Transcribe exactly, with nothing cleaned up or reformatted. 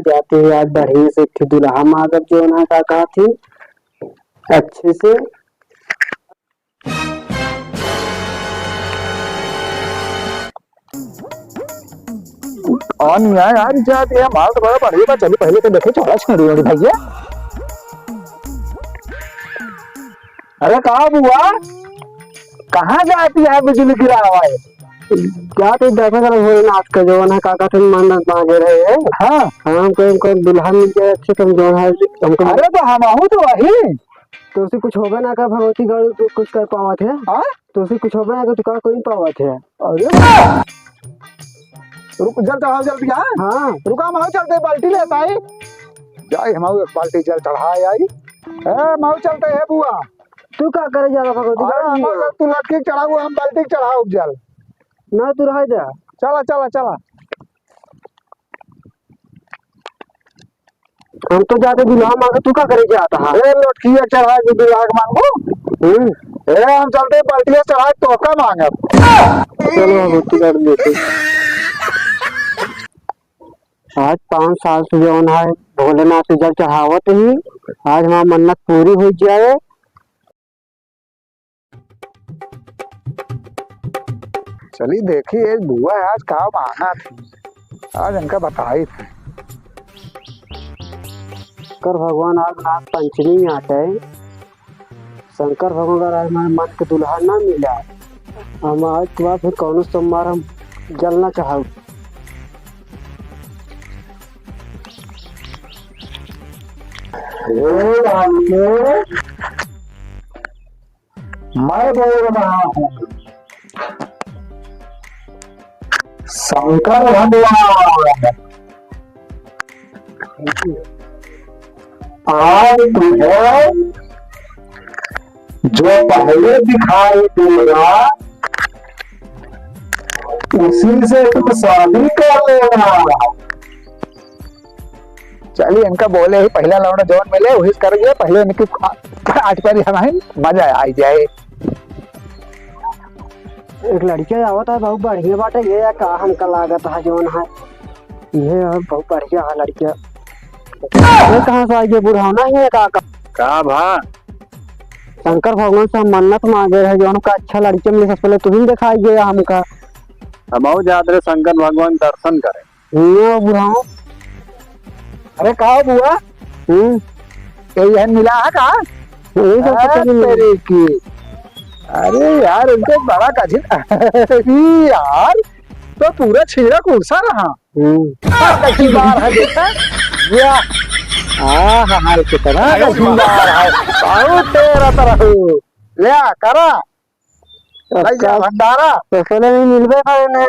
जाती है आज बढ़िया से एक ठे दुल्हा मांगब, जौन है का कहत ही अच्छे से। आ नहीं आए यार, जात ये माल तो बड़ा बढ़िया बा। चली पहले तो देखे चौड़ा छेड़ी वाली भैया। अरे का बुआ, कहाँ जाती है बिजली गिरावा है? जाते देखा जरा भोलेनाथ के जवन है, का कहते हैं, मन्नत मांगे रहे हैं। हाँ। हाँ, हमको, हमको दुल्हन मिल जाए अच्छे, तुम जवन है, हमको। अरे तो हम आहू तो वही। तो उसे कुछ होबे ना कर, भगवती गढ़ तो कुछ कर पावत है। हाँ? तो उसे कुछ होबे ना कर, तो का कोई पावत है। अरे रुक, जल चढ़ाओ जल्दी, हाँ? हाँ। रुका, हम आहू चलते, बाल्टी लेता है। जाए, हम आहू एक बाल्टी जल चढ़ाए आई। ए, हम आहू चलते है बुआ। तू का करे जाला भगवती अरे, गढ़ हम में? तू लटकी चढ़ाऊ, हम बाल्टी चढ़ाऊ जल। ना, तू रह जा। चला, चला, चला। हम तो जाते दुल्हा मांगे, तू का करे जाता है? ए, लटकिया चढ़ा के दुल्हा के मांगो। हम्म। ए, हम चलते बाल्टिया चढ़ा के तोहका मांगब। चलो, हम उतनी कर देते। आज पाँच साल से जौन है भोलेनाथ के जल चढ़ावत ही, आज हमार मन्नत पूरी हो जाए। चली देखी, एक बुआ है, आज का मांगा थी, आज इनका बताई थी। शंकर भगवान आज नाग पंचमी आटे, शंकर भगवान का आज हमारे मन के दुल्हा ना मिला, हम आज के बाद फिर कौनो सोमवार हम जल ना चढ़ाऊ। हे राम के, मैं बोल रहा हूँ, शंकर भगवान, आज तुम्हें जो पहले दिखाई देगा, उसी से तुम शादी कर लेना। चलिए, इनका बोले ही पहला लौंडा जौन मिले, वही कर दिया। पहले इनकी आ-, आठ पैरी हमारी मजा आ जाए। एक लड़किया आवत है, बहुत बढ़िया बाटे। ये या का हमका लागत है जौन है, ये है बहुत बढ़िया है लड़किया। ये कहाँ से आई है बुढ़ौना? ये का, का? का भा? शंकर भगवान से हम मन्नत मांगे रहे, जौन का अच्छा लड़किया मिले, सबसे पहले तू ही दिखाई गया हमका। हम जात रहे शंकर भगवान दर्शन करे। हियाँ बुढ़ाओ। अरे का बुआ? हम्म। ये यहन मिला है का? यही सब अरे पता नहीं। तेरे की। अरे यार, इनको बड़ा कठिन। अरे यार, तो पूरा छीड़ा कुर्सा रहा। हम्म। देखी बार है, देखा? या। आहा, हाल कितना कठिन बार है। बहुत तेरा तरह। ले आ, करा। भाई, जा भंडारा। तो पहले नहीं मिलबे करे ने।